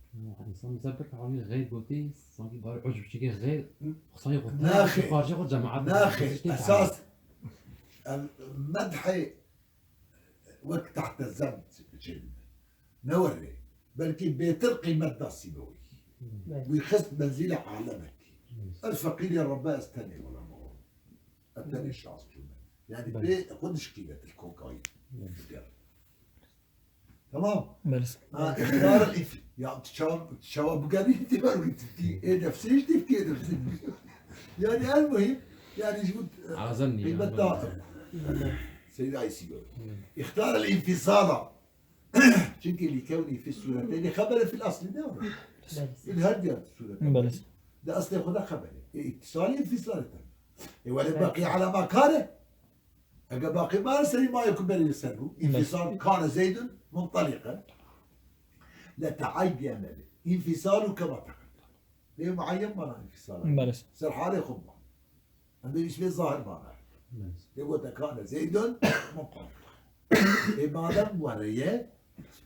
İnsan bize pek hali gayr goti, sanki bari ucub çeke gayr, sanki goti, Naxê. Parça goti cemaat. Naxê. Esas, em, medhê wek tahte zem çêdibin. Ne werê. Belkî bêtir qîmet da Sîbewî. Belê. Wî xist menzîla alemekî. Belê. Ez feqîrê Rebbe, ez tenê wela ma. Ez tenê şans çûme. Yani Belê. Bê xwe dişkîne til kokayî. Belê. Tamam. Belê. Ha, îxtiyar îf-, ya tu çawa, tu çawa bigerî, tu ber wî tu dî. Ê nefsê ji dî, ê nefsê. Yani en muhim, yani ji bu, e, Azan niye? Qîmet da. Seyda Sîbewî. Belê. İhtar el infisala. Çünkü li kevnî fî sûreteynî xebere fîl aslî ne were? Belê. Li her diya sûreteynî. Belê. Di aslê xwe de xebere. E, îtîsalî înfîsalê te. E, welê Belê. Baqî ala ma kare. Ege baqî ma serî ma yê ku berê li ser bû. Belê. Înfîsal kane Zeydun muntalîqe. Le teayyene li. Înfîsalu kema teqeddem. Lê muayyen mana înfîsal. Belê. Ser halê xwe ma. Em dê îsmê zahir mana. Belê. Lê gote kane Zeydun muntalîqe. Ê madem were ye,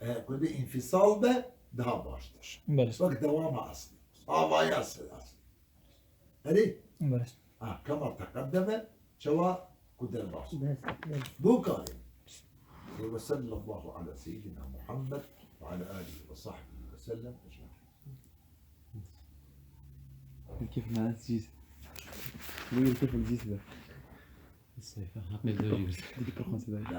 e, ku dê înfîsal be, daha baştir. Belê. Wek dewama eslî. Avaya eslî. Erê? Belê. Ha, kema teqeddeme, çawa ku derbas. Belê, belê. Bu karê. Ve sallallahu ala seyyidina Muhammed ve ala alihi ve sahbihi ve sellem ecmaîn. الكيف معناتها الجيس. Oui, الكيف الجيس ده. الصيف، ها، قبل زوجي بس. ديك التخمة سيدي.